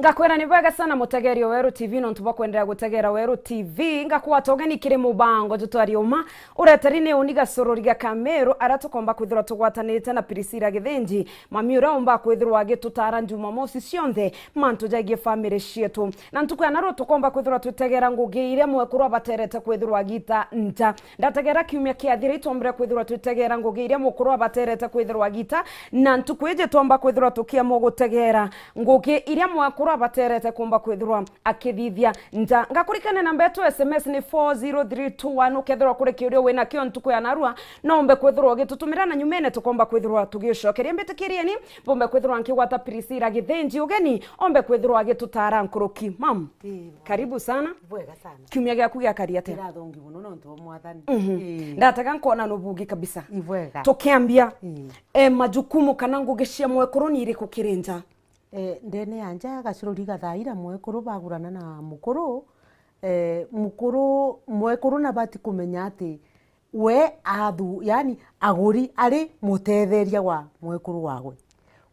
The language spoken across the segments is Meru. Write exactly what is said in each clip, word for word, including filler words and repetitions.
Ngakwira ni bwega sana mutegeri o Weru T V, nontu bwa kwenderea gutegera Weru T V. Ngakwata ugeni kiri mubango jutwari uma, ureteri ni uni Gacorori ga Kameru, aria tukomba kwithirwa tugwatanirite na Priscilla Githinji, mami uria umba kwithirwa agitutara Jumamosi cionthe mantu jaigie family cietu. Na ntuku ya naru tukomba kwithirwa twitegera ngugi iria mwekuru abaterete kwithirwa agita nja. Ndategera kiumia kiathira, itwombire kwithirwa twitegera ngugi iria mukuru abaterete kwithirwa agita, na ntuku iji twomba kwithirwa tukiamua gutegera ngugi iria mwekuru abaterete kumba kwithirwa akithithia nja. Ngakurikania namba yetu S M S ni four zero three two one. Ukethirwa kuri kiuria wina kio ntuku ya narua, no umbe kwithirwa ugitutumira, na nyumene tukomba kwithirwa tugiucokeria. Mbitikirieni, mbumbe kwithirwa nkigwata Priscilla Githinji ugeni, ombe kwithirwa agitutara nkuruki. Mam, ii, karibu sana. Bwega sana. Kiumia giaku giakari atia? Kirathongi muno nontu bwa Mwathani. Mhm. Ii. Ndatega nkona nubugi kabisa. Ibwega. Tukiambia, ii, eh, majukumu kana ngugi cia mwekuru ni iriku kiri nja? Eh, ndene ya nja Gacorori ga thaira mwekuru bagurana na mukuru, eh, mukuru, mwekuru nabati kumenya ati we athu-, yani, aguri ari mutetheria wa mwekuru wagwe.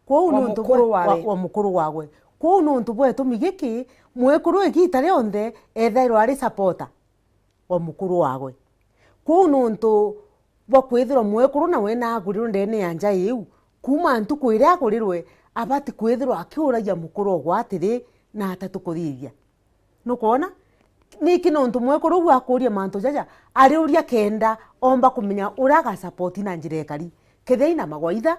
Kwou wa nontu mukuru bwe-, wa, wawe. Wa mukuru wagwe. Kwou nontu bwa gitumi giki, mwekuru igita rionthe ethairwa ari supporter wa mukuru wagwe. Kwou nontu bwa kwithirwa mwekuru nawe nagurirwe ndene ya nja iu, kuma ntuku iria agurirwe, abati kwithirwa akiuragia mukuru ogwe atiri, "Nata tukuthithia?" Nukwona? Niki nontu mwekuru uu akuria mantu jaja, ariuria kenda omba kumenya uria agasapoti na njira ikari. Kethira ina magwaitha,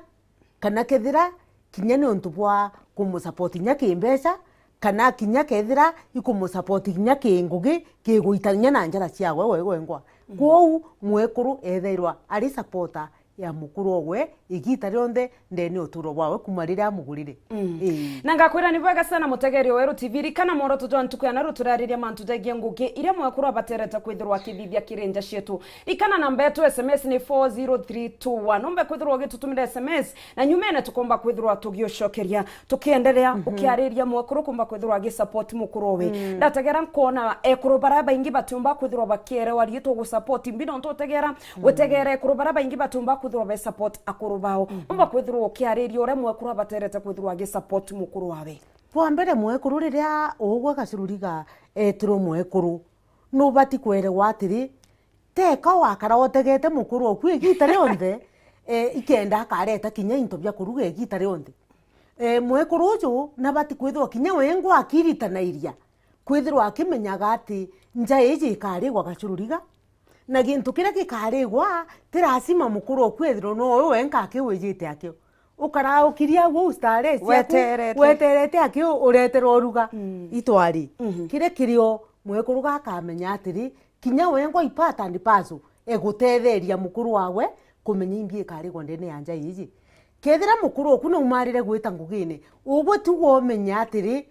kana kethira kinya ni untu bwa kumusapoti kinya kimbeca, kana kinya kethira ikumusapoti kinya kingugi, kigwita kinya na njara ciawe we wengwa. Mhm. Kwou mwekuru ethairwa ari supporter ya mukuru ogwe igita rionthe ndene uturo bwawe kuma riria amugurire. Mm. Ii. Na ngakwira ni bwega sana mutegeri o Weru T V. Rikana mworoto jwa ntuku ya naru turariria mantu jaigie ngugi iria mwekuru abaterete kwithirwa akithithia kiri nja cietu. Rikana namba yetu S M S ni four zero three two one. Umbe kwithirwa ugitutumira S M S, na nyumene tukomba kwithirwa tugiucokeria. Tukienderea, mhm, ukiariria mwekuru kumba kwithirwa agisupport mukuru owe. Mm. Ndategera nkona ekuru baria baingi batiumba kwithirwa bakierewa riitwa gusupport mbi, nontu utegera, mm, wetegera ekuru baria baingi batiumba kwithirwa be support akuru bao. Mhm. Umba kwithirwa ukiariria uria mwekuru abaterete kwithirwa agisupport mukuru wawe. Bwa mbere, mwekuru riria ugwe Gacururiga etirwe mwekuru, nubati kwerewa atiri, teka wakara utegete mukuru oku igita rionthe, eh, ikenda akareta kinya into bia kuruga igita rionthe. Eh, mwekuru uju nabati kwithirwa kinya wengwa akiritanairia, kwithirwa akimenyaga ati nja iji ikarigwa Gacururiga, na gintu kiria gikarigwa, ti lazima mukuru oku ethirwe no we wenka akiwijite akio. Ukaraga ukiria au ustare ciaku, weterete, weterete aki u-, ureterwa uruga. Mm. Itwari. Mhm. Kiria kirio mwekuru gakamenya atiri, kinya wengwa i part and parcel egutetheria mukuru wawe kumenya imbi ikarigwa ndene ya nja iji. Kethira mukuru oku naumarire gwita ngugine, ugwe tigwa umenye atiri,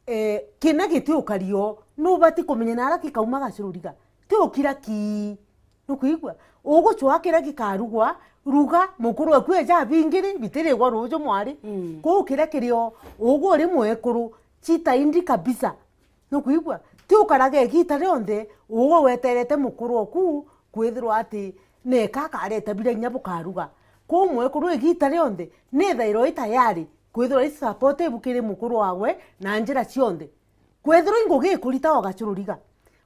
eh, kina giti ukario, nubati kumenya nara gikauma Gacururiga. Ti ukira ki. Nukwigua? Ugucwa kiria gikarugwa, ruga, mukuru eku eja abingiri, bitirigwa ruju mwari. Mm. Kwou kiria kirio, ugu uri mwekuru, chita indi kabisa. Nukwigua? Ti ukaraga igita rionthe, ugu weterete mukuru oku, kwithirwa ati neka akareta biria inya bukaruga. Kwou mwekuru igita rionthe, ni thairo i tayari, kwithirwa i supportive kiri mukuru wawe na njira cionthe. Kwethirwa i ngugi ikurita o Gacururiga,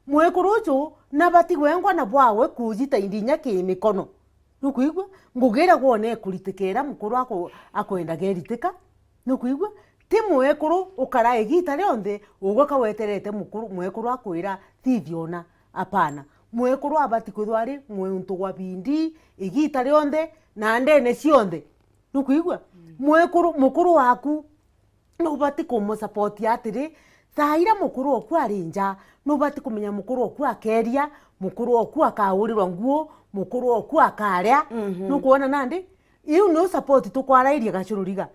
mwekuru uju nabati gwengwa na bwawe kujita inya kimikono. Nukwigua? Ngugi iria gwona ikuritikira mukuru aku-, akwendaga iritika. Nukwigua? Ti mwekuru ukara igita rionthe ugwe kaweterete mukuru, mwekuru akwira, "Thithi ona." Apana. Mwekuru abati kwithirwa ari muntu wa bindi igita rionthe na ndene cionthe. Nukwigua? Mm. Mwekuru, mukuru waku nubati kumusupport atiri, thaa iria mukuru oku ari nja, nubati kumenya mukuru oku akeria, mukuru oku akaurirwa nguo, mukuru oku akaria. Mhm. Nukwona nandi? Iu niu support tukwarairie Gacururiga.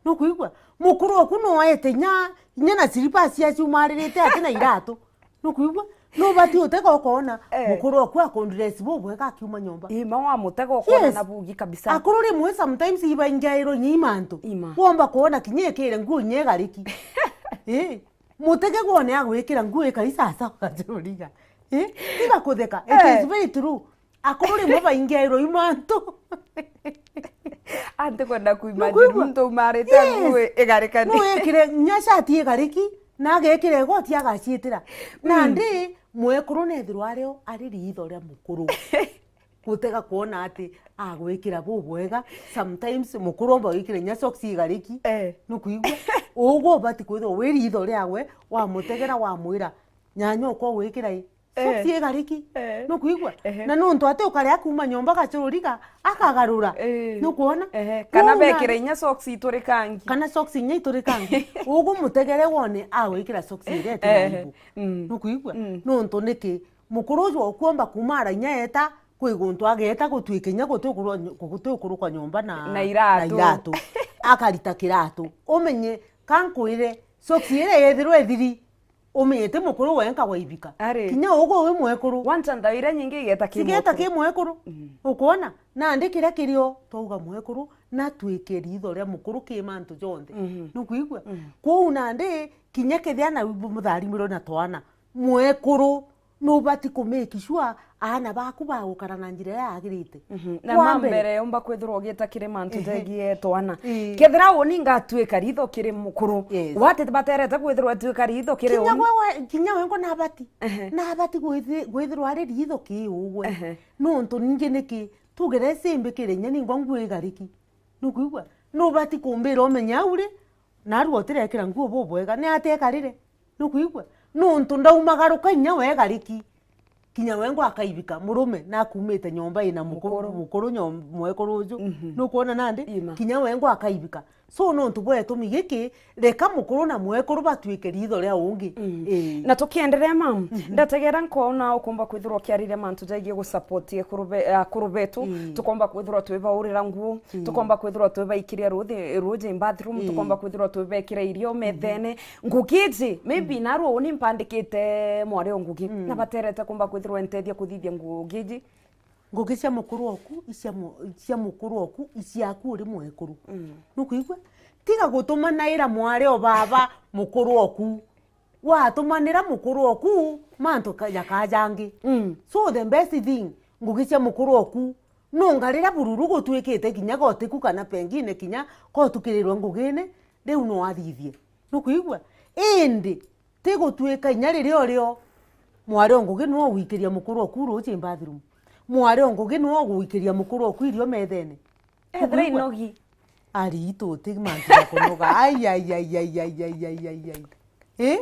Nukwigua? Mukuru oku noete inya, inya na slippers aciumaririte ati na iratu. Nukwigua? Nubati utega ukoona, eh, mukuru oku akundress bubwega akiuma nyomba. Ima wa mutega ukoona. Yes. Na bugi kabisa. Akuru rimwe sometimes ibaingairwo inya i mantu. Ima. Womba kuona kinya ikire nguo inya igariki. Eh, mutege gwone agwikira nguo ikari sasa Gacururiga. Eh, tiga kutheka. It, eh, is very true. Akuru rimwe baingairwo i mantu. Anti kwenda kuimagine Nukwigua? Muntu umarite Yes. ngui igarikani. No ekire nya shati igariki, na agekira igoti agaciitira. Mm. Nandi, mwekuru nethirwa ario ari riitho ria mukuru. Gutega kwona ati agwikira bubwega. Sometimes mukuru omba gwikira nya socks igariki. Eh. Nukwigua? Ugu ubati kwithirwa wi riitho riawe, wamutegera, wamwira, "Nyanya okwa gwikira i." Socks Eh. igariki. Eh. Nukwigua? Ehe. Na nontu ati ukarea kuuma nyomba gacururiga, akagarura. Eh. Nukwona? Ehe. Kana Kwou na- bekira inya socks iturikangi. Kana socks inya iturikangi. Ugu mutegere wone agwikira socks iria itira Ehe. aibu. Mm. Nukwigua? Mm. Nontu niki? Mukuru uju okuomba kuuma ara inya eta, kwi guntu ageeta gutuika inya guti ukurwa-, guti ukurukwa nyomba na, Na iratu. na iratu. Akarita kiratu. Umenye, kankwire, socks iria yethirwa ithiri. Umenyete mukuru wenka gwaibika. Ari. Kinya ugu wi mwekuru. Wanta ndau iria nyingi igeta ki Cigeta mwekuru. ki mwekuru. Mm. Ukwona? Nandi kiria kirio twauga mwekuru, na twike riitho ria mukuru ki mantu jonthe. Mhm. Nukwigua? Mm. Kwou nandi, kinya kethia na bu-, mutharimiro na twana, mwekuru nubati ku make sure aana baku bagukara na njira iria yagirite. Mhm. Na Kwa ma mbere. mbere umba kwithirwa ugita kiri mantu Ehe. jegie twana. Ii. Kethira uni ngatuika riitho kiri mukuru, Yes. wati baterete kwithirwa atuika riitho kiri Kinya uni? we, we, kinya we ngo nabati. Ehe. Nabati gwithi-, gwithirwa ari riitho ki ugwe. Ehe. Nontu ningi niki tugere cimbikire inya ningwa ngui igariki. Nukwigua? Nubati kumbira umenye au ri, narua utirekira nguo bubwega, ni atia ikarire? Nukwigua? Nontu ndaumagaruka inya wega riki. Kinya wengwa akaibika, murume nakumite nyomba ina mukuru, Mukuru. mukuru nyom-, mwekuru uju. Mhm. Nukwona nandi? Ima. Kinya wengwa akaibika. So nontu bwa gitumi giki, reka mukuru na mwekuru batuike riitho ria ungi. Mm. Ii. Na tukienderea, mam, Mhm. ndategera nkona ukumba kwithirwa ukiariria mantu jegie gusupport ekuru be-, akuru betu. Ii. Tukomba kwithirwa twibaurira nguo. Mm. Tukomba kwithirwa twibaikiria ruthi-, ruji in bathroom, Mm. tukomba kwithirwa twibekira irio methene. Ngugi iji, maybe Mm. narua uni mpandikite mwari o ngugi, Mm. na baterete kumba kwithirwa entethia kuthithia ngugi iji. Ngugi cia mukuru oku, i cia mu-, cia mukuru oku, i ciaku uri mwekuru. Mm. Nukwigua? Tiga gutuma naira mwari o baba mukuru oku. Watumanira mukuru oku mantu ka-, jakajangi. Mm. So the best thing, ngugi cia mukuru oku, nunga riria bururu gutwikite kinya gotiku kana pengine kinya kotukirirwe ngugine, riu no athithie. Nukwigua? Indi ti gutwika inya riria urio mwari o ngugi no gwikiria mukuru oku ruji bathroom. Mwari o ngugi no gwikiria mukuru oku irio methene. Ethira Nukwigua? inogi. Ari itu ti mantu ja kunoga. Ai, ai, ai. Eh?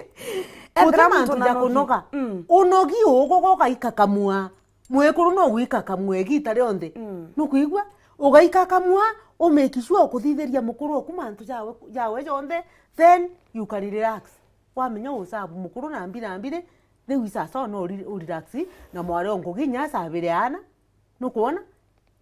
Ethira Uti muntu mantu na ja nogi. kunoga. Mm. Unogi ugo gogaika kamua. Mwekuru no gwika kamua igita rionthe. Mm. Nukwigua? Ugaika kamua, u make sure ukuthithiria mukuru oku mantu jawe, jawe jonthe, then you can relax. Wamenya usabu mukuru na mbira mbiri, riu i sasa no uri-, u relax na mwari o ngugi inya asabire aana. Nukwona?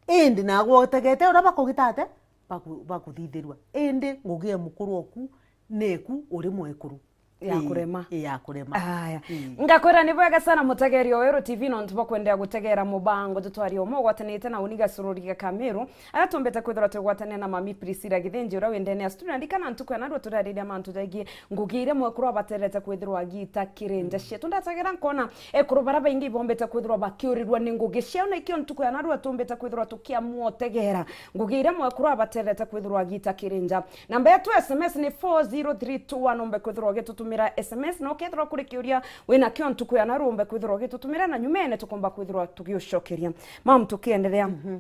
Indi nagwe utegete uria bakugitate, baku-, bakuthithirua. Indi ngugi e mukuru oku, neku uri mwekuru. Ya Ii, kurema. ii, ya kurema. Aya. Ii. Ngakwira ni bwega sana mutegeri o Weru T V nontu bwa kwendea gutegera mubango tutwari umo ugwatanite na uni Gasururi ga Kamiru. Aria tumbite kwithirwa twigwatania na mami Priscilla Githinji uria wi ndene ya studio. Na ndikana ntuku ya narua turariria mantu jegie ngugi iria mwekuru abaterete kwithirwa agita kiri nja cietu. Ndategera nkona ekuru baria baingi ibombite kwithirwa bakiurirwa ni ngugi ciao, na ikio ntuku ya narua tumbite kwithirwa tukiamua utegera ngugi iria mwekuru abaterete kwithirwa agita kiri nja. Namba yetu ya S M S ni four zero three two one, umbe kwithirwa ugitutumira S M S, na ukethirwa kuri kiuria wina kio ntuku ya narua umbe kwithirwa ugitutumira, na nyumene tukomba kwithirwa tugiucokeria. Mam, tukienderea. Mhm.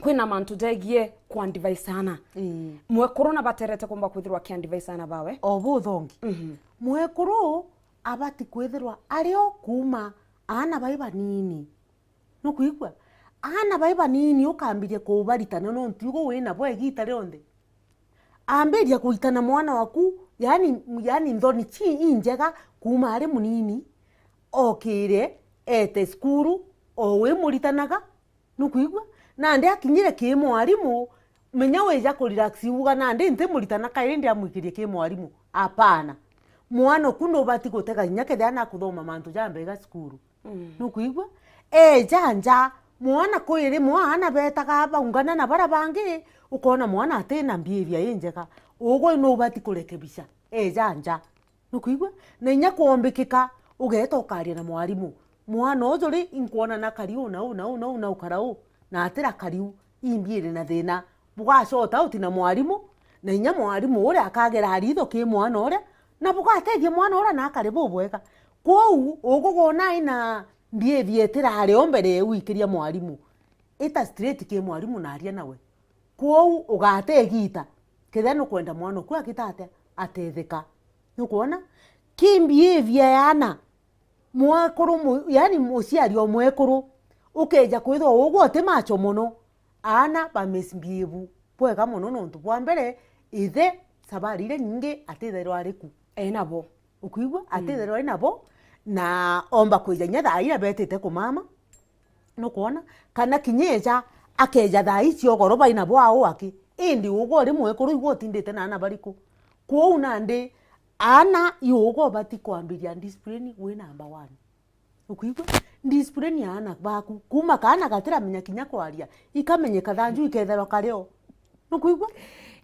Kwina mantu jegie kwa advice ana. Ii. Mwekuru na baterete kumba kwithirwa ki advice ana bawe. O buthongi. Mhm. Mwekuru abati kwithirwa ari o kuuma aana bai banini. Nukwigua? Aana bai banini ukambiria kubaritana nontu igo wina bo igita rionthe. Ambiria kuitana mwana waku, yani, yani nthoni ci injega kuuma ari munini, okire, ete cukuru, o wi muritanaga, nukwigua? Nandi akinyire ki mwarimu, menya wija ku relax uga, "Nandi nti muritana kairi ndi amwikirie ki mwarimu." Apana. Mwana oku nubati gutega inya kethira nakuthoma mantu jambega cukuru. Mm. Nukwigua? Eja nja, mwana kwi rimwe aana betaga baungana na baria bangi, ukona mwana atina behavior injega. Ugwe nubati kurekebisha. Eja nja. Nukwigua? Na inya kwombikika, ugeeta ukaria na mwarimu. Mwana uju ri, inkwona na kariu na u, na u, na u, na ukara u, na atira kariu, imbi iri na thina. Bugacota uti na mwarimu, na inya mwarimu uria akagera ritho ki mwana uria, na bugatethia mwana uria na akari bubwega. Kwou ugugona ina behavior itirari o mbere ya gwikiria mwarimu, ita straight ki mwarimu na aria nawe. Kwou ugate igita, kethira nukwenda mwana oku agita atia, atetheka. Nukwona? Ki behavior ya ana, mwekuru mu-, yani muciari o mwekuru, ukeja kwithwa ugwe uti macho mono, ana ba misbehave bwega mono, nontu bwa mbere, ithe sabari iria nyingi atithairwa ari ku. E nabo. Ukwigua? Mm. Atithairwa ari nabo, na omba kwija inya thaa iria betite kumama. Nukwona? Kana kinya eja, akeja thaa ici ugoro bai nabo au aki. Indi ugwe uri mwekuru, igwe utindite na ana bariku. Kwou nandi, ana i ugwe ubati kwambiria discipline wi number one. Ukwigua? Discipline ya ana baku. Kuma kaana gatiramenya kinya kwaria, ikamenyeka thanju iketherwa kario. Nukwigua?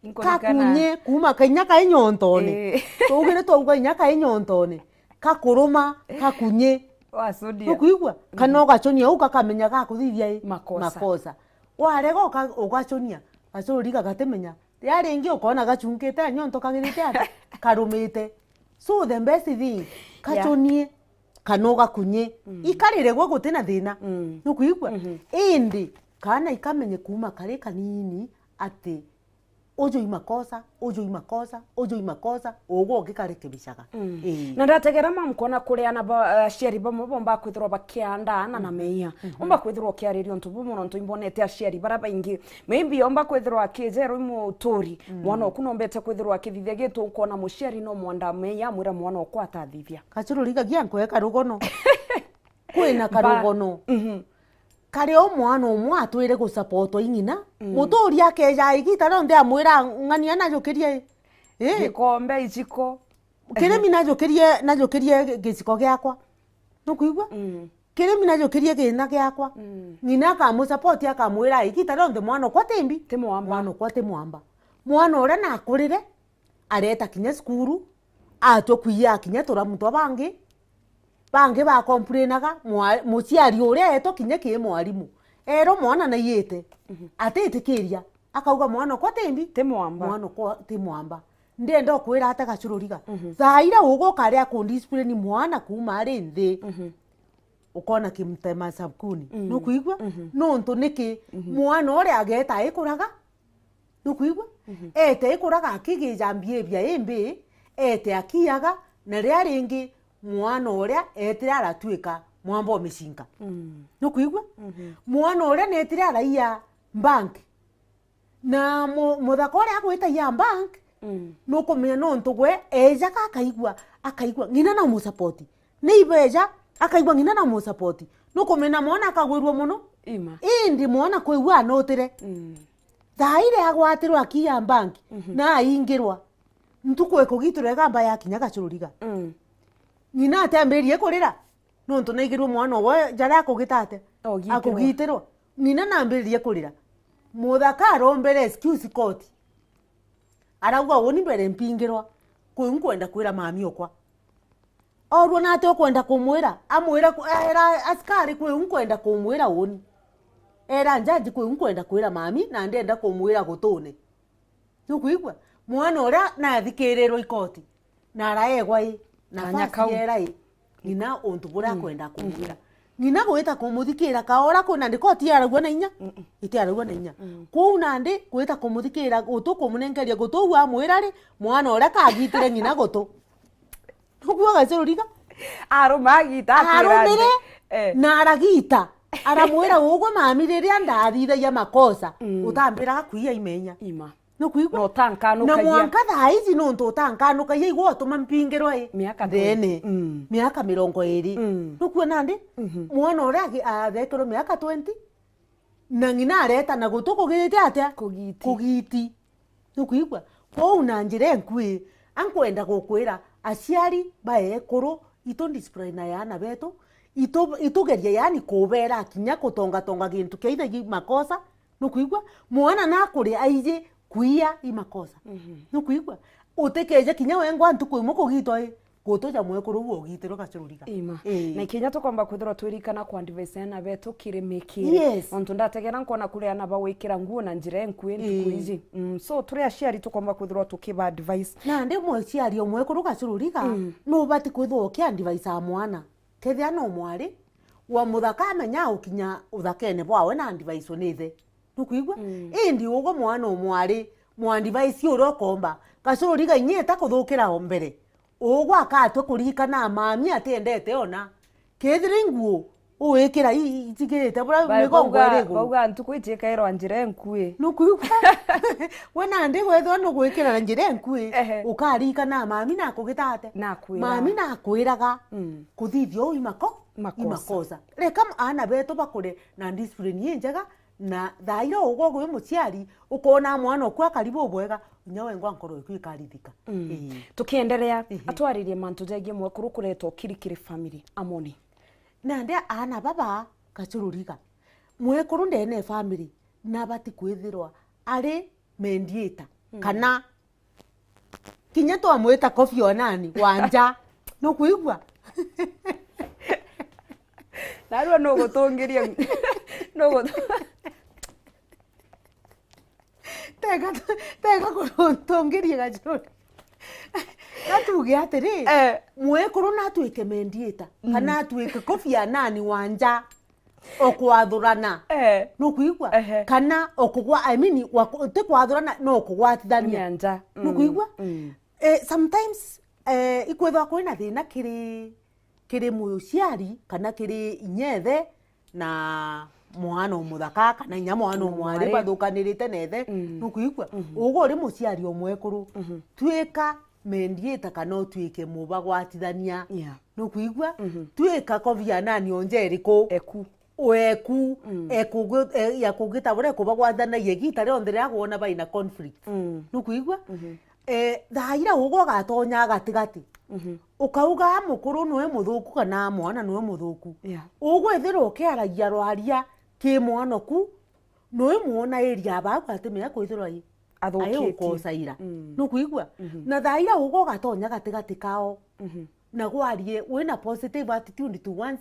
Inkuririkana. Kakunye, kuma kainya kai nyontone. Eh. Tugire twauga inya kai nyontone. Kakuruma, kakunye. Wacuria. Nukwigua? Kana ugacunia u kakamenya gakuthithia i? Makosa. Makosa. Warega uka-, ugacunia, gacururi gagatimenya. Ria ringi ukona gacunkite nyonto kagirite ata? Karumite. So the best thing, yeah, kacunie, kana ugakunye. Mm. Ikarire gwe guti na thina. Mm. Nukwigua? Mhm. Indi, kana ikamenye kuma kari kanini ati, uju i makosa, uju i makosa, uju i makosa, ugwe ugikarekebishaga. Mm. Ii. Na ndategera mam kwona kuri ana ba, aciari bamwe bomba kwithirwa bakianda ana na meia. Mhm. Omba kwithirwa ukiariria untu buu mono, nontu imbonete aciari bara baingi. Maybe omba kwithirwa akijerwa i muturi, mm, mwana oku nombete kwithirwa akithithia gitu, ukona muciari no mwanda meia, amwira mwana oku atathithia. Gacururi gagia nkweka rugono. Kwina karugono. Mhm. Kari o mwana umwe atwire gusapotwa i ng'ina, mm, muturi akeja igita rionthe amwira, "Ng'ania najukirie i." Ii? Gikombe, iciko. Kirimi najukirie, najukirie giciko giakwa. Nukwigua? Mm. Kirimi najukirie gina giakwa. Mm. Ng'ina akamusapoti, akamwira, "Igita rionthe mwana okwa ti mbi." Ti mwamba. Mwana okwa ti mwamba. Mwana uria nakurire, areta kinya cukuru, atua kuiya kinya turamu twa bangi, bangi bakomplainaga, mwa-, muciari uria eetwa kinya ki mwarimu, erwa mwana naiyite, mhm, atitikiria, akauga, "Mwana okwa ti mbi." Ti mwamba. Mwana okwa ti mwamba. Ndienda ukwira ata gacururiga? Mhm. Thaa iria uguka aria kundiscipline mwana kuuma ari nthi, mhm, ukona kimtema sabuni. Mm. Nukwigua? Mhm. Nontu niki? Mhm. Mwana uria ageta aikuraga, nukwigua? Mhm. Ete ikuraga akigija mbiibia imbi, ete akiaga, na riria ringi mwana uria etire aratuika mwamba o micinga. Mm. Nukwigua? Mhm. Mwana uria netire araia bank. Na mu-, muthaka uria agwitagia bank, mm, nukumenya nontu gwe eja ka akaigua, akaigua ng'ina na umusapoti. Ni ibeja, akaigua ng'ina na umusapoti. Nukumenya mwana akagwirua mono. Ima. Indi mwana kwigua anutire. Mm. Thaa iria agwatirwa akiya bank, mhm, na aingirwa, ntuku ikugitirwa igamba yakinya gacururiga. Mm. Ng'ina atiambiririe kurira, nontu naigirwe mwana owe jaria akugita atia? Ogitirwa. Akugitirwa. Ng'ina nambiririe kurira. Muthaka arombere excuse koti. Arauga, "Uni mbere mpingirwa, kwiu nkwenda kwira mami okwa." Orua nate ukwenda kumwira? Amwira ku-, era askari, "Kwiu nkwenda kumwira uni." Era njaji, "Kwiu nkwenda kwira mami, na ndenda kumwira gutune." Nukwigua? Mwana uria nathikirirwe i koti, na araegwa i, na kanya kau, nafasi era i, ng'ina untu buria, mm, akwenda kumwira. Mm. Ng'ina gwita kumuthikira kaora, kwina ndi koti aragua na inya? Mm-mm. Itiaragua na inya. Mm. Kwou nandi gwita kumuthikira gutu, kumunenkeria gutu, u amwira ri, mwana uria kagitire ng'ina gutu. Nukwigua gacururiga? Aruma agita, akwira arumire, ati, eh, na aragita. Aramwira, "Ugwe mami, riria ndathithagia makosa, mm, utambiraga kuiya imenya." Ima. Nukwigua? Na utankanukagia. Na mwanka thaa ici nontu utankanukagia, igwe utuma mpingirwa i? Miaka thene twenty. Mm. Miaka mirongo iri. Mm. Nukwona ndi? Mhm. Mwana uria agi-, athekirwe miaka twenty, na ng'ina areta na gutu kugirite atia? Kugiti. Kugiti. Nukwigua? Kwou na njira enkui, ankwenda gukwira, aciari ba ekuru, itu discipline ya ana betu, itu-, itugeria yani kubera kinya kutongatonga gintu kia ithe gi makosa. Nukwigua? Mwana nakuri aiji kuiya i makosa. Mhm. Nukwigua? Utikeje kinya wengwa ntuku imwe kugitwa i, gutuja mwekuru uu ugitirwe gacururiga. Ima. Ii. Na kinya tukomba kwithirwa twirikana ku advise ana betu kiri mikiri. Yes. Nontu ndategera nkona kuri ana bagwikira nguo na njira enkui ntuku iji. Mm, so turi aciari tukomba kwithirwa tukiba advice. Na ndi muciari o mwekuru gacururiga, mm, nubati kwithirwa uki advise a mwana. Kethira no mwari, wa muthaka amenya ukinya uthakene bwawe na advise ni ithe. Nukwigua? Mm. Indi ugwe mwana o mwari, mwa advise uria ukomba, gacururiga inyita kuthukira o mbere. Ugwe akatwe kurikana mami atiendete ona. Kethira inguo uwikira i-, i-, itigirite bura migongo iri iguru. Bauga ntuku iji ikairwa njira enkui. Nukwigua? We nandi wethwa nugwikira na njira enkui, ehe, ukarikana mami nakugitate. Nakwira. Mami nakwiraga, mm, kuthithia uu imako-, makosa. Imakosa. Reka m-, ana betu bakure na discipline injega, na thaa iria ugwe wi muciari, ukona mwana oku akari bubwega, inya wengwa nkoro eku ikarithika. Mm. Ii. Tukienderea, ehe, atwaririe mantu jegie mwekuru kureta ukiri kiri family. Amoni. Nandi aana baba gacururiga. Mwekuru ndene e family, nabati kwithirwa ari mediator, mm, kana kinya twamwita Kofi Anani wa nja. Nukwigua? Narua nugutungiria, nugutu- Tega, tega kurutungirie gacururiga. Gatuge atiri, eh, mwekuru natwike mediator, mm, kana atwike Kofi Anani wa nja. O kwathurana. Eh. Nukwigua? Ehe. Kana o kugwa, I mean, wa ku-, ti kwathurana, no kugwatithania. Nya nja. Mm. Nukwigua? Mm. Eh, sometimes, eh, ikwithwa kwina thina kiri, kiri muciari, kana kiri inyethe, na mwana umuthaka, kana inya mwana umwari, umwari, bathukanirite na ithe. Mm. Nukwigua? Mhm. Ugwe uri muciari o mwekuru, mhm, twika mediator kana utwike mubagwatithania. Yeah. Nukwigua? Mhm. Twika Kofi Anani o nja iriku? Eku. Weku, mm, ekugu-, e-, ya kugita buria kubagwathanagia igita rionthe riria gwona baina conflict. Mm. Nukwigua? Mhm. Eh, thaa iria ugwe ugatonya gatigati. Mhm. Ukauga mukuru niwe muthuku kana mwana niwe muthuku. Yeah. Ugwithirwa ukiaragia rwaria ki mwana oku, niwe mwona area bau atimenya kwithirwa i-, athukitie, ae ukosaira. Mm. Nukwigua? Mhm. Na thaa iria ugwe ugatonya gatigati kao, mhm, na gwarie wina positive attitude towards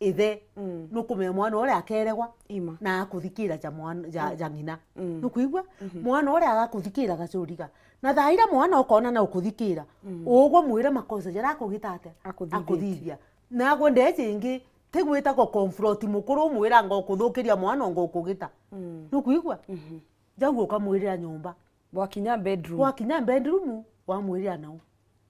ithe, mm, nukumenya mwana uria akeregwa, ima, na akuthikira ja mwana, ja, mm, ja ng'ina. Mm. Nukwigua? Mhm. Mwana uria agakuthikira gacuriga. Na thaa iria mwana ukona na ukuthikira, mm, ugwe mwire makosa jaria akugita atia? Akuthithitie. Akuthithia. Nagwe ndeji ingi, ti gwita ku confront mukuru umwira ngo kuthukiria mwana ngo kugita. Mm. Nukwigua? Mhm. Jau ukamwirira nyomba. Bwakinya bedroom. Bwakinya bedroom, wamwirira nau.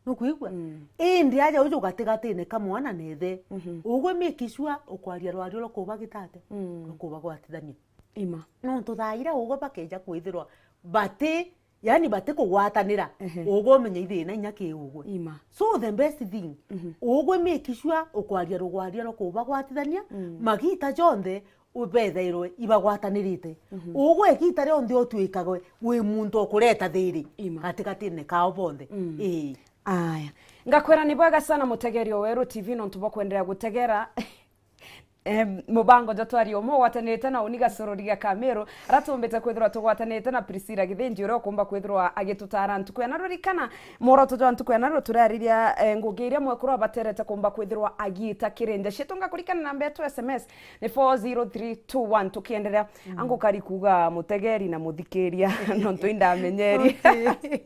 Nukwigua? Mm. Indi aja uju gatigatine ka mwana na ithe, mhm, ugwe make sure ukwaria rwaria rwa kubagitate, mm, rwa kubagwatithania. Ima. Nontu thaa iria ugwe bakeja kwithirwa bati, yani bati kugwatanira, ehe, ugwe umenye ithina inya ki ugwe. Ima. So the best thing, mhm, ugwe make sure ukwaria rugwaria rwa kubagwatithania, mm, magita jonthe, ubethairwe ibagwatanirite. Mhm. Ugwe igita rionthe utwikagwe wi muntu ukureta thiri, ima, gatigatine kao bonthe. Mm. Ii. Aya. Ngakwira ni bwega sana mutegeri o Weru T V nontu bwa kwenderea gutegera. Em, mubango jwa twari umwe ugwatanirite na uni Gacorori ga Kamiru, aria tumbite kwithirwa tugwatanirite na Priscilla Githinji uria ukumba kwithirwa agitutara ntuku ya narua. Ririkana, mworoto jwa ntuku ya narua turariria, eh, ngugi iria mwekuru abaterete kumba kwithirwa agiita kiri nja cietu. Ngakurikana namba yetu S M S ni four zero three two one. Tukienderea, mm, angu kari kuuga mutegeri na muthikiria, nontu indamenyeri. Okay.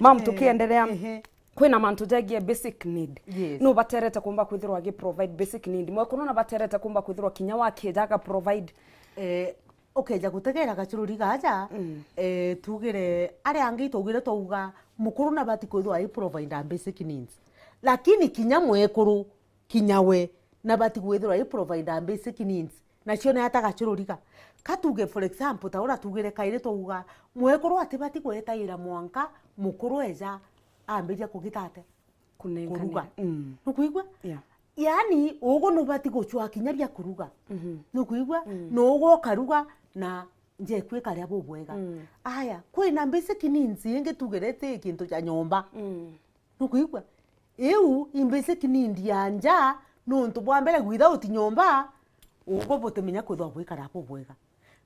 Mam, eh, tukienderea, ehe, kwina mantu jegie basic need. Yes. Nu baterete kumba kwithirwa agi provide basic need. Mwekuru na baterete kumba kwithirwa kinya wakija aga provide. Eh, ukeja gutegera gacururi gaja, mm, eh, tugire, aria angi tugire twauga, mukuru na bati kwithirwa ai provide basic needs. Lakini kinya mwekuru, kinya we, na bati kwithirwa i provide basic needs. Nacio ni ata gacururiga? Ka tuge, for example, ta uria tugire kairi twauga, mwekuru atibati gwetaira mwanka mukuru eja ambiria kugita atia? Kunenkanira. Kuruga. Mm. Nukwigua? Yeah. Yaani, ugu nubati gucua kinya bia kuruga. Mhm. Nukwigua? Mm. Na ugu ukaruga na njeku ikaria bubwega. Mm. Aya, kwina basic needs ingi tugire ti kintu kia nyomba. Mm. Nukwigua? Iu i basic need ya nja, nuntu bwa mbere without nyomba, ugu butimenya kwithwa bwikara bubwega.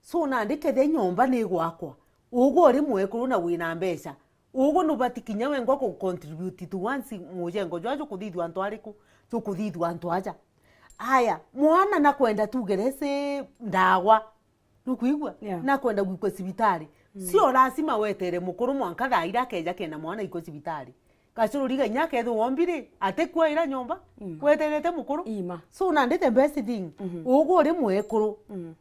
So nandi kethia nyomba ni gwakwa, ugu uri mwekuru na wina mbeca, Ugu nubati kinya wengwa ku contribute towards mujengo jwa jukuthithua antu ariku? Jukuthithua antu aja. Aya, mwana nakwenda tugerese ndawa. Nukwigua? Yeah. Nakwenda gwikwa cibitari. Mm. Sio lazima wetere mukuru mwanka thaa ira akeja kena mwana ikwe cibitari. Gacururiga inya akethirwa ombi ri, atikua ira nyomba, mm, weterete mukuru. Ima. So nandi the best thing, mhm, ugu uri mwekuru. Mm.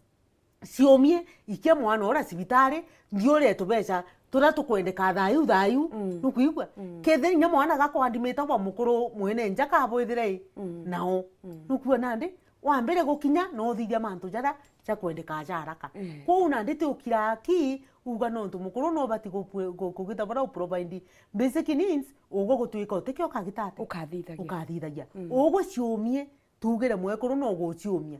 Ciumie, ikia mwana ura cibitari, nthiure tubeca turia tukwendeka thayu thayu. Mm. Nukwigua? Mm. Kethira inya mwana gakwaandimite bwa mukuru mwene nja kabwithire i, mm, nao. Mm. Nukwigua nandi? Wambire gukinya, no uthithia mantu jaria ja kwendeka ja haraka. Mm. Kwou nandi ti ukira aki, uga nontu mukuru no ubati gupwe-, gu-, kugita bura u provide basic needs, ugu gutuika utikio ukagita ati? Ukathithagia. Ukathithagia. Mm. Ugu ciumie, tugire mwekuru no uguciumia.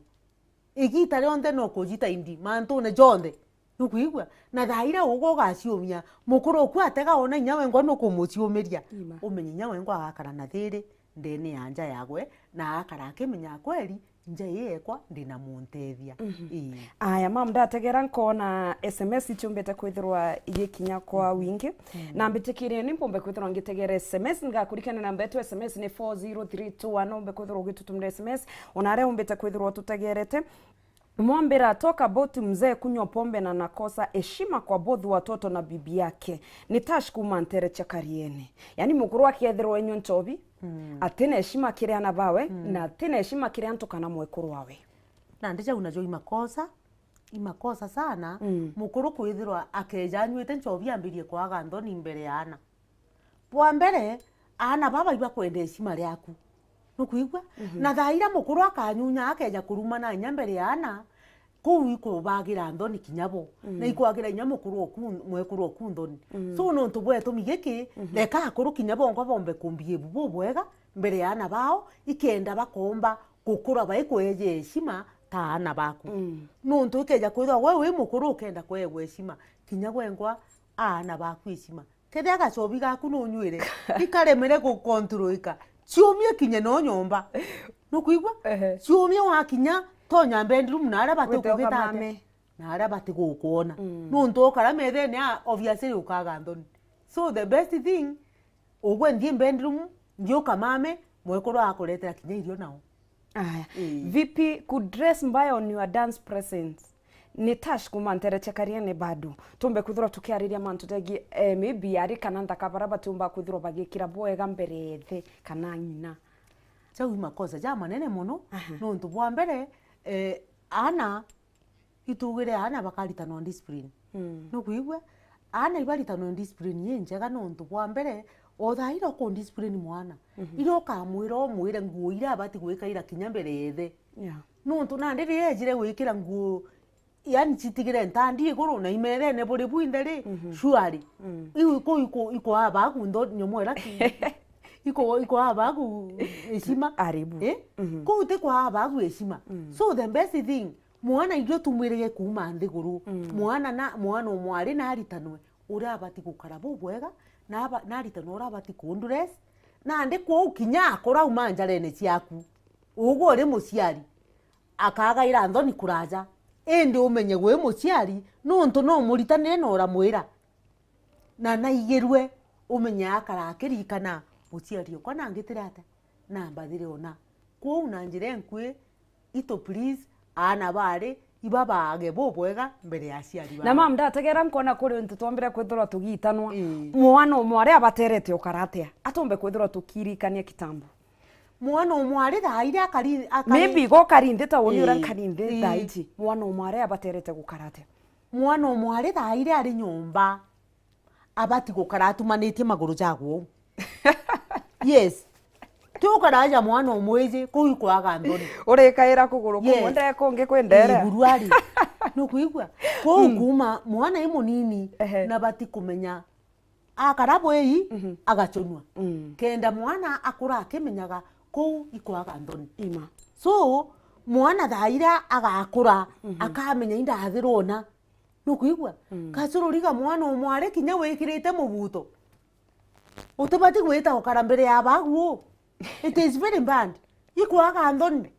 Igita rionthe no kujita indi, mantune jonthe. Nukwigua? Na thaa ira ugu ugaciumia, mukuru uku atega ona inya wengwa nukumuciumiria. Ima. Umenye inya wengwa agakara na thiri ndene ya nja yagwe, na agakara akimenya kweli, nja ii yekwa ndina muntethia. Mhm. Ii. Aya, mam, ndategera nkona S M S iciumbite kwithirwa igikinya kwa, mhm, wingi. Mm. Na mbitikirie ni mpumbe kwithirwa ngitegera S M S, ngakurikania namba yetu S M S ni four zero three two one, umbe kwithirwa ugitutumira S M S, ona aria umbite kwithirwa ututegerete. Mwambira, talk about mzee kunywa pombe na nakosa heshima kwa both watoto na bibi yake. Ni Tash kuma Ntere cha Kariene. Yani mukuru akethirwa enywa nchobi, mm, atina heshima kiri ana bawe, mm, na atina heshima kiri antu kana mwekuru wawe. Nandi jau najo i makosa, i makosa sana, mm, mukuru kwithirwa akeja anywite nchobi ambirie kwaga nthoni mbere ya ana. Bwa mbere, aana baba ibakwenda heshima riaku. Nukwigua? Mhm. Na thaa ira mukuru akanyunya akeja kurumana inya mbere ya aana, kuu ikubagira nthoni kinya bo. Mm. Na ikwagira inya mukuru oku, mwekuru oku nthoni. Mm. So nontu bwa gitumi giki, mhm, reka akuru kinya bongwa bombe kumbia ibu bubwega mbere ya aana bao, ikenda bakomba gukura baikweje heshima ta aana baku. Mm. Nontu ikeja kwithwa we wi mukuru ukenda kwewa heshima, kinya gwengwa aana baku heshima. Kethira gachobi gaku nunyuire, ikaremere gukontroika, ciumie kinye no nyomba. Nukwigua? Ehe. Ciumie wakinya, tonya bedroom na aria batikugita atia? Wite ukamame. Na aria batigukwona. Mm. Nontu ukara methene a, obviously ukaga nthoni. So the best thing, ugwe nthie bedroom, nthie ukamame, mwekuru akuretera kinya irio nao. Aya. Ii. Vipi, could dress mbaya on your dance presence? Ni Tash kuma Ntere cha Kariene bado. Tumbe kwithirwa tukiariria mantu jegii, eh, maybe ari kana nthaka bara batiumba kwithirwa bagikira bwega mbere ya ithe kana ng'ina. Jau i makosa jamanene mono, aha, nontu bwa mbere, eh, aana, itugire aana bakaritanwa discipline. Mm. Nukwigua? Aana ibaritanwe discipline injega nontu bwa mbere, o thaa ira ukundiscipline mwana, mhm, ira ukamwira umwire nguo iria abati gwikaira kinya mbere ya ithe. Yeah. Nontu nandi riria ejire gwikira nguo, yani citigire ntandi iguru na imerene buri bwinthe ri, mhm, surely. Mm. Iu iku, iku, ikwaa bagu ndo nyomo ira ki-, iku, ikwaa bagu heshima. Aribu. Eh? Mhm. Kuu ti kwaa bagu heshima. Mm. So the best thing, mwana irio tumwirige kuuma nthiguru. Mm. Mwana na, mwana o mwari naritanwe uria abati gukara bubwega, na aba-, naritanwe uria abati kundress. Nandi kwou kinya akura uma njarene ciaku, ugwe uri muciari, akagaira nthoni kuraja. Indi umenye gwi muciari, nontu no muritanire na uramwira. Na naigirue, umenye akara akirikana, muciari okwa nangitire ata, nambathire ona. Kwou na njira enkui, itu please, aana bari, iba baage bubwega mbere ya aciari bao. Na mam, ndategera nkona kuri untu twombire kwithirwa tugiitanwa. Ii. Mwana umwe aria abaterete ukara atia? Atumbe kwithirwa tukirikania kitambo. Mwana umwe ari thaa iria akari-, akari- Maybe go kari nthi ta uni uria, ii, nkari nthi, ii, thaa iji. Mwana umwe aria abaterete gukara atia? Mwana umwe ari thaa iria ari nyomba, abati gukara atumanitie maguru jagwe uu. Yes. Ti ukaraja mwana umwiji, kuu ikwaga nthoni. Urikaira kuguru kumwe, yes, nde kungi kwendere. Ii, buruari. Nukwigua? Kuu, mm, kuuma mwana i munini, ehe, na bati kumenya akara bwii, mhm, agachunwa. Mm. Kenda mwana akura akimenyaga kuu ikwaga nthoni. Ima. So, mwana thaa iria agakura, mhm, akamenya indathirwo na. Nukwigua? Mm. Kacururiga mwana umwari kinya wikirite mubuto. Utibati gwita ukara mbere ya bagu uu. It is very bad. Ikwaga nthoni.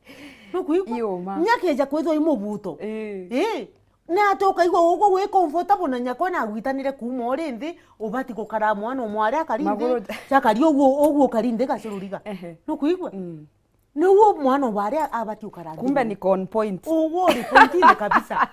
Nukwigua? Ii, uma. Nya keja kwithwa i mubuto. Ii. Ii. Na ati ukaigua ugu wi comfortable na nyakwe na agwitanire kuuma uri nthi, ubati gukara mwana umwe aria akari nthi, Maguru- cakari uguo, uguo ukari nthi gacururiga. Ehe. Nukwigua? Mm. Niu mwana ubaria abati ukara nthi. Kumbe ni con point. Ugu uri pointine kabisa.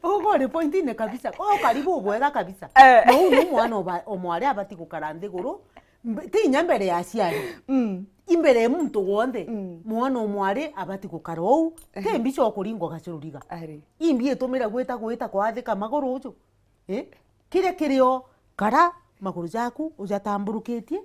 Ugu uri pointine kabisa. Uyu karibu ubwega kabisa. Eh. Na uyu ni mwana uba-, umwe aria abati gukara nthiguru. Mbe-, ti inya mbere ya aciari. Mm. Imbere ya muntu wonthe. Mm. Mwana umwe ari abati gukara uu. Ti mbica ukuringwa gacururiga. Ari. Imbi itumire gwita gwita kwathika maguru uju. Eh? Kiria kirio kara maguru jaku ujatamburukitie.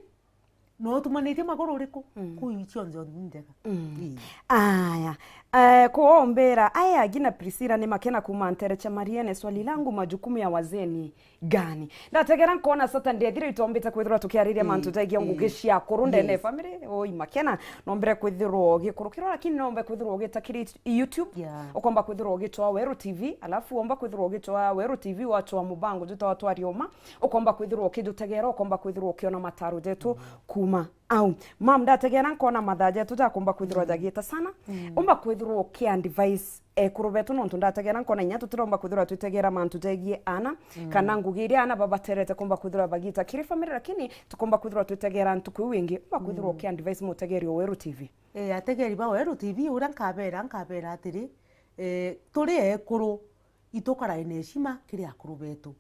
No utumanitie maguru uriku? Mm. Kuu icio njo ni njega. Mm. Ii. Aya. Eh, kuombera, aya, Gina Priscilla ni Makena kuma Nterecha Mariene, swali langu, majukumu ya wazee ni gani? Ndategera nkona Saturday ithira itombite kwithirwa tukiariria mantu jaigie ngugi cia akuru ndene family. Oi, Makena, nombire kwithirwa ugikurukirwa, lakini nombe kwithirwa ugitakiri YouTube. Yeah. Ukomba kwithirwa ugitwa Weru T V, alafu omba kwithirwa ugitwa Weru T V, watwa mubango jutawa Twarioma. Ukomba kwithirwa ukijutegera, ukomba kwithirwa ukiona mataro jetu kuma au. Mam, ndategera nkona mathaa jetu jakomba kwithirwa jagita sana. Umba kwithirwa uki advise ekuru betu, nontu ndategera nkona inya tutiromba kwithirwa twitegera mantu jegie ana, kana ngugi iria ana babaterete komba kwithirwa bagita kiri family, lakini tukomba kwithirwa twitegera ntuku iu ingi. Umba kwithirwa uki advise mutegeri o Weru T V. Eh, ategeri ba Weru T V, uria nkabera, nkabera atiri, eh, turi ekuru, itukarae na heshima kiri akuru betu.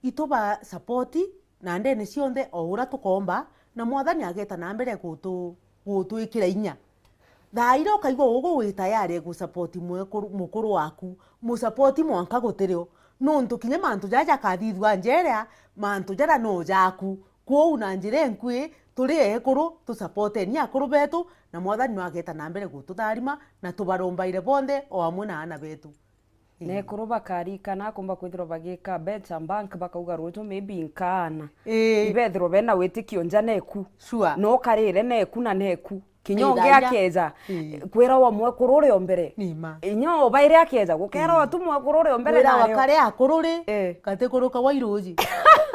Ituba support na ndene cionthe o uria tukomba, na Mwathani ageta na mbere gutu-, gutwikira inya. Thaa iria ukaigua ugu wi tayari gu support mwekuru-, mukuru waku, mu support mwanka gutirio. Nontu kinya mantu jaja jakathithua njerea, mantu jaria no jaku. Kwou na njira inkui, turi ekuru, tu supporteni akuru betu, na Mwathani no ageta na mbere gututharima, na tubarombaire bonthe o amwe na ana betu. Ii. Na ekuru bakarikana, akomba kwithirwa bagika becha bank, bakauga ruju maybe nkaana. Ii. Ibethirwa bena witikio nja neku. Sure. No karire neku na neku. Kinya ungi akeja, ii, kwira wa mwekuru uria o mbere. Ni ma. Inya o bairi akeja, gukera o tu mwekuru uria o mbere. Wira wa nario kare akuru ri, ii, gatikuruka wa iruji.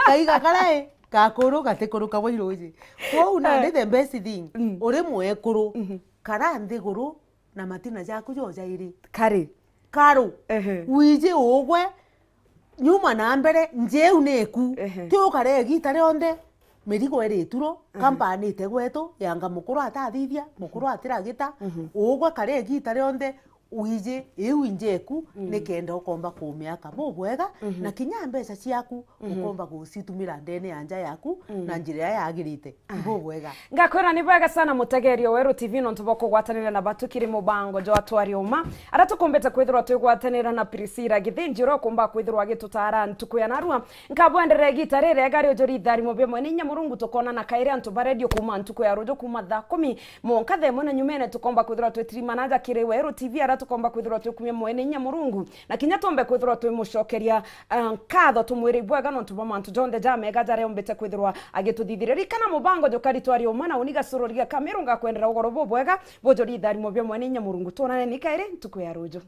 Kaiga kara i, gakuru gatikuruka wa iruji. Kwou nandi the best thing, mm, uri mwekuru, mhm, kara nthiguru na matina jaku jo jairi. Kari. Karu. Ehe. Wiji ugwe, nyuma na mbere, njiu niku. Ehe. Ti ukare igita rionthe, mirigo iri ituro, ehe, kampani ite gwetu, yanga mukuru atathithia, mukuru atiragita, mhm, ugwe kare igita rionthe, wiji iu injeku, mm, nikenda ukomba kumiaka bubwega, mhm, na kinya mbeca ciaku, mhm, ukomba gucitumira ndene ya nja yaku, mm, na njira iria yagirite. Ai. Ibo bwega. Ngakwira ni bwega sana mutegeri o Weru T V nontu bwa kugwatanira na batu kiri mubango jwa Twarioma. Aria tukumbite kwithirwa twigwatanira na Priscilla Githinji, uria ukumba kwithirwa agitutara ntuku ya narua. Nkabwendere igita ririega ria ujuri itharimo bia mwene inya Murungu, tukonana kairi antu ba redio kuma ntuku ya ruju kuma thaa kumi monka thaa imwe na nyumene tukomba kwithirwa twitirimana aja kiri Weru T V, aria tukomba kwithirwa twikumia mwene inya Murungu. Na kinya tumbe kwithirwa twimucokeria, eh, nkatho, tumwire ibwega nontu bwa mantu jonthe jamega jaria umbite kwithirwa agituthithiria. Ririkana mubango jukari Twarioma na uni gacururi ga Kamiru, ngakwendera ugoro bubwega, bujuri itharimo bia mwene inya Murungu. Twonane ni kairi ntuku ya ruju.